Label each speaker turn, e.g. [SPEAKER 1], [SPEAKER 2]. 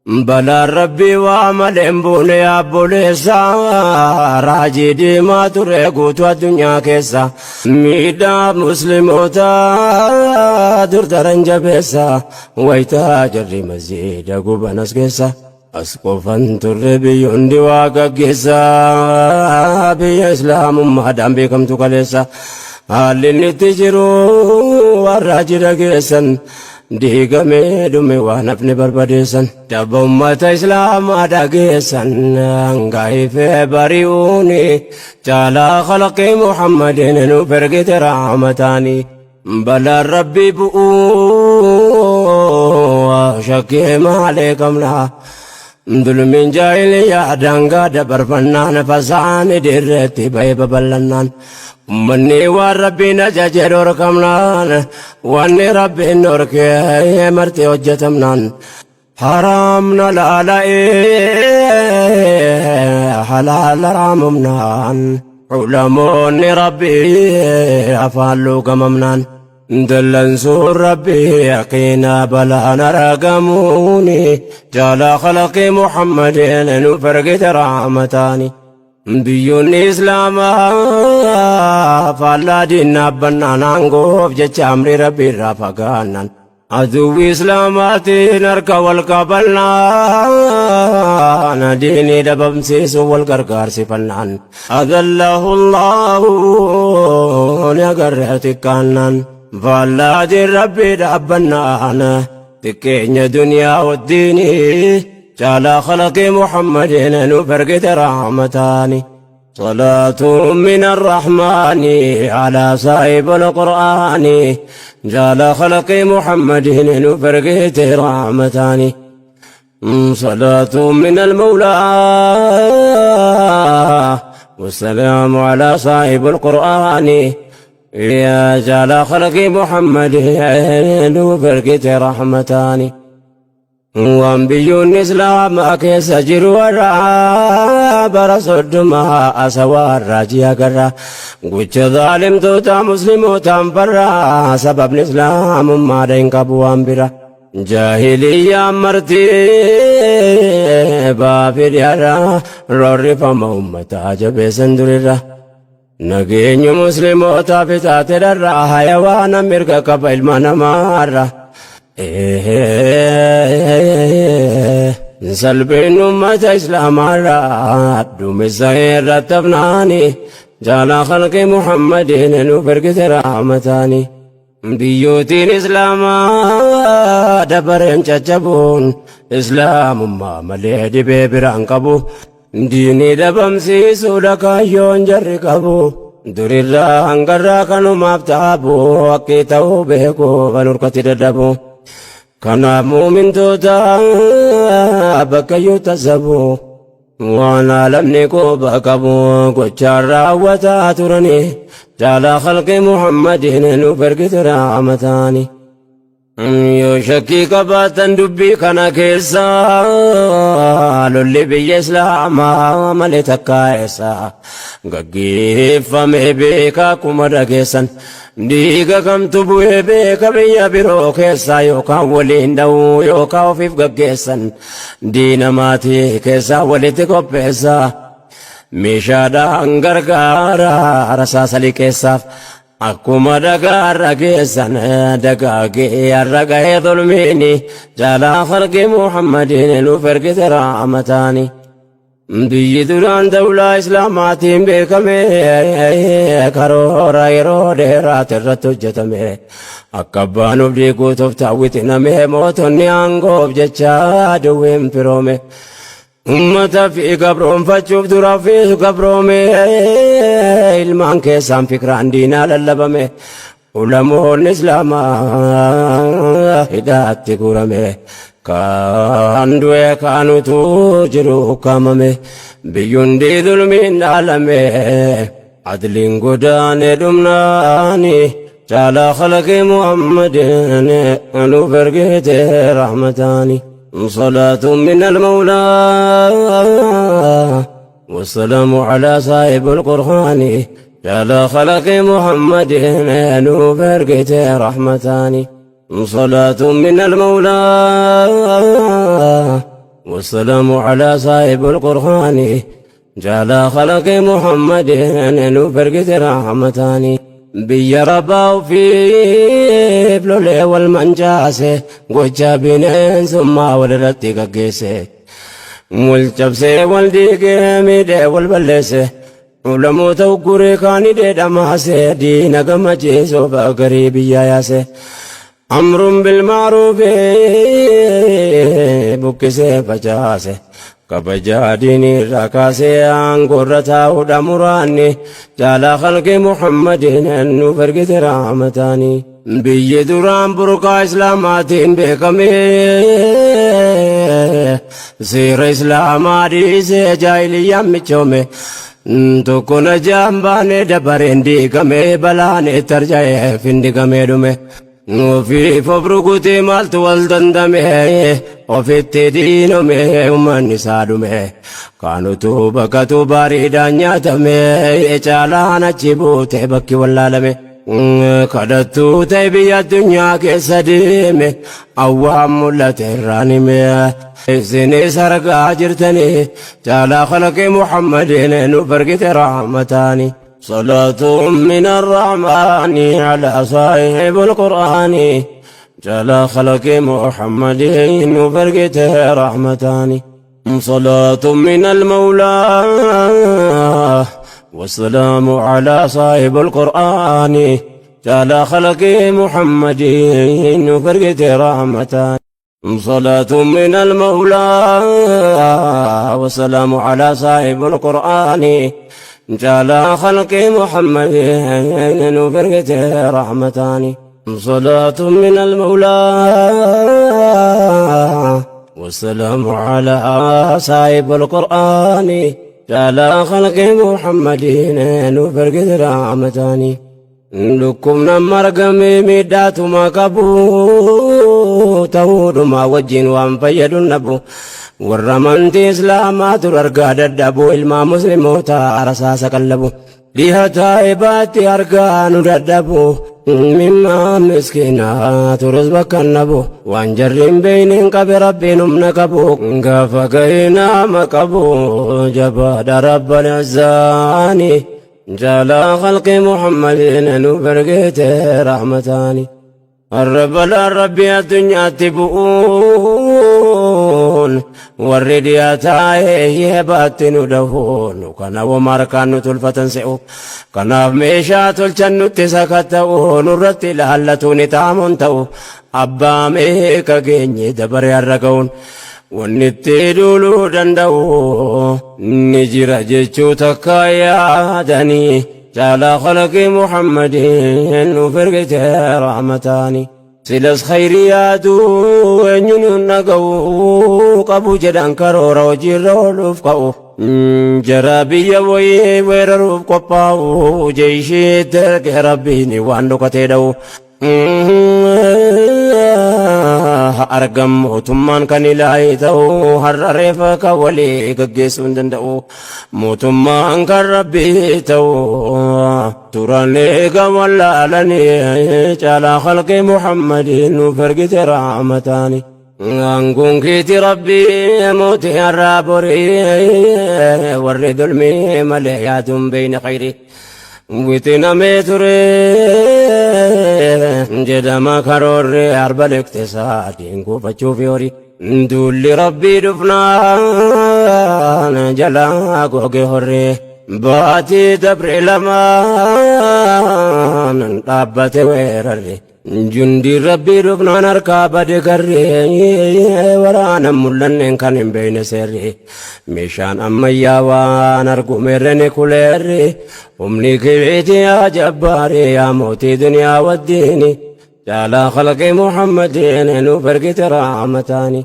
[SPEAKER 1] Balaan rabbii waa malee hin buune obboleessa, raajii deemaa ture guutuu addunyaa keessa, miidhaa musliimoota dur daran jabeessa, wayitaa jarri masjiida gubanas keessa. As qofan turre, biyyoonni waa gaggeessa, biyya islaamummaadhaan beekamtu kaleessa. Haalli inni itti jiru warra jira geessan, diigamee dhume, waan hafne barbadeessan. Dabba ummata islaamaa dhageessan, hangaifee bari'uuni caalaa khalqii Muhammadin nu ergite rahmataani. Balaan rabbii bu'uu shakkii maalee qabna. Dulmiin jaahiliyaa daangaa dabarfannaan, fasaani dirreetti bahee babal'annaan, ummanni waan rabbiin ajaje dhorkamnaan, wanni rabbiin dhorkee marti hojjetamnaan, haraamna laala'ee halaala raamumnaan, ulamoonni rabbii afaan luugamamnaan, dallansuun rabbii yaqiina balaan argamuuni jaalaa khalaqii Muhammadin nu ergite rahmataani. Biyyoonni islaamaa faallaa diinaa aangoof jecha amri rabbii irraa fagaannan, aduwwi islaamaatiin harka wal qabannaan, diinii dhabamsiisu wal gargaarsifannaan, adallahu Allahu ni agarree xiqqaannaan, faallaa diin rabbii dhaabbannaan, xiqqeenya duniyaa wajjiinii caalaa khalaqii Muhammadin nu ergite rahmataani. صلاة من الرحمن على صاحب القرآن جال خلق محمد نفرقت رحمتان. صلاة من المولى والسلام على صاحب القرآن يا جال خلق محمد نفرقت رحمتان. Waan biyyoonni islaamaa keessa jiru warra bara 30 asawaarraa ji'a garra, gocha zaalimtoota muslimootaan farra, sababni islaamummaadha hin qabu waan bira. Jaahiliyyaan marti baafidhiarra roorrifama ummataa jabeessan durirra. Nageenyi muslimootaa fitaate dharra, hayawaana mirga qaba ilma namaarra. Salphiin ummata islaamaarra duumessa irratti hafnaani jaalaa khalqi Muhammadin nuuf ergite rahmataani. Biyyootiin islaamaa dabareen caccabuun islaamummaa malee dhibee biraan qabu. Diinii dhabamsiisuudha kaayyoon jarri qabu. Durirraa hangarraa kanumaaf taabu, akki ta'uu beeku kan hurkatti dadhabu. Kanaaf muumintoota bakka iyyuu tasabu. Waan alamni quba qabu gochaan raawwataa turani caalaa khalqi Muhammadin nuuf ergite rahmataani. Yoo shakkii qabaatan dubbii kana keessa, lolli biyya islaamaa malee takkaa eessa gaggeeffame beeka? Akkuma dhageessan dhiiga kamtu bu'ee beeka biyya biroo keessa? Yookaan waliin dha'uu yookaan ofiif gaggeessan, diina maatii keessaa walitti qopheessa, meeshaadhaan gargaara rasaasa liqeessaaf. Akkuma dhagaarra geessan dagaagee har'a gahee zulmiini jaalaa khalqi Muhammadin nuuf ergite rahmataani. Biyyi duraan dawlaa islaamaatiin beekame, karoora yeroo dheeraati irratti hojjetame, akka abbaan of diiguu tooftaa wixiname, mootonni aangoof jecha duwween firoome. Ummata fi gabroonfachuuf dura fi gabroome, ilmaan keessaan fikraan diinaa lallabame, ulamoonni islaamaa hidhaatti guurame, kaan du'e kaanutu jiru ukkaamame, biyyundi zulmiin dhaalame, adliin godaane dhumnaani caalaa khalaqi Muhammadin nuuf ergite rahmataani. صلاة من المولى والسلام على صاحب القرآن على خلق محمد نوف رحمتان. صلاة من المولى. والسلام على صاحب القرآن جعل خلق محمد نفرقت رحمتاني biyya rabbaa ofiif lolee wal mancaase gocha bineensummaa walirratti gaggeesse wal cabsee wal diigee miidhee wal balleesse ulamoota ugguree kaanidhee dhamaase diina gammachiisuuf garii biyyaa yaase amruun bilmaaruufi buqqisee facaase kabajaa diinii irraa kaasee aangoorra taa'uudha muraanni caalaa khalqi Muhammadiin nuuf ergite rahmataani. Biyyi duraan burqaa islaamaatiin beekame seera islaamaa dhiisee jaahiliyyaan michoome tokko na jaan baane dabareen diigame balaan itti arja'ee findigamee dhume. Ofiif of rukutee maaltu wal dandame ofitti diinome uummanni isaa dhume kaanutu bakkatu bareedaan nyaatame caalaan achi buute bakki wallaalame. Kadhattuu ta'e biyya addunyaa keessa deeme awwaan mul'ate irraan hime. Isinis argaa jirtanii caalaa khalaqee Muhammadiin nuuf argite rahmataani. صلاة من الرحمن على صاحب القرآن جل خلق محمد وفرقته رحمتان صلاة من المولى والسلام على صاحب القرآن جل خلق محمد وفرقته رحمتان صلاة من المولى والسلام على صاحب القرآن جعل خلق محمد وفرقته رحمتان صلاة من المولى والسلام على صاحب القرآن جعل خلق محمد وفرقته رحمتان Dhukkubna margamee miidhaatuma qabu ta'uudhuma wajjin waan fayyadu nabu warra amantii islaamaa dur argaa dadhabu ilmaa musliimoota rasaasa qallabu dhiha taa'ee baatti argaa nu dadhabu mimmaa miskiinaa turus bakka nabu waan jarri hin beeyniin qabe rabbiin humna qabu gaafa gahee nama qabu jabaadha rabbal izzaani جعل خلق محمد نفرقت رحمتاني الرب لا ربي الدنيا تبؤون warri taa'ee baatti nu dhahuun kana womarkaan nu tolfatan se'u kanaaf meeshaa tolchan nutti sakatta'u nurratti ilaallatu ni taamuun ta'u abbaa meeqa geenye dabare har'a ga'uun wanni itti duuluu danda'u ni jira jechuu takka yaadanii caalaa khalaqii Muhammadiin nuuf ergite rahmataani. Silas khayrii yaaduu eenyuun hin dhaga'u qabu jedhan karoora hojiirra ooluuf ka'u. Jara biyya wayii weeraruuf qophaa'u jeeshiitti erge rabbiin waan dhokatee dha'u. Argam mootummaan kan ilaahi ta'u har'a reefa kan walii gaggeessuu hin danda'u. Mootummaan kan rabbii ta'u turan eega wallaalanii caalaa khalqii Muhammadiin nuuf ergite rahmataani. Aangoon keeti rabbii mootii har'aa borii warri dulmii malee yaaduun beeyne khayrii. Wixinamee ture jedhama karoorri arba liqtisaadiin kuufachuuf horii. Duulli rabbii dhufnaan jalaa goge horree. Baatii dabre lamaan dhaabbate weerarre. Jundi rabbii dhufnaan harkaa bade garree waraana mul'anneen kan hin beekne seerri meeshaan ammayyaa waan argumerre ni kuleerri humni keeti yaa jabbaari yaa mootii duniyaa waddiini caalaa khalqii Muhammadiin nuuf ergite rahmataani.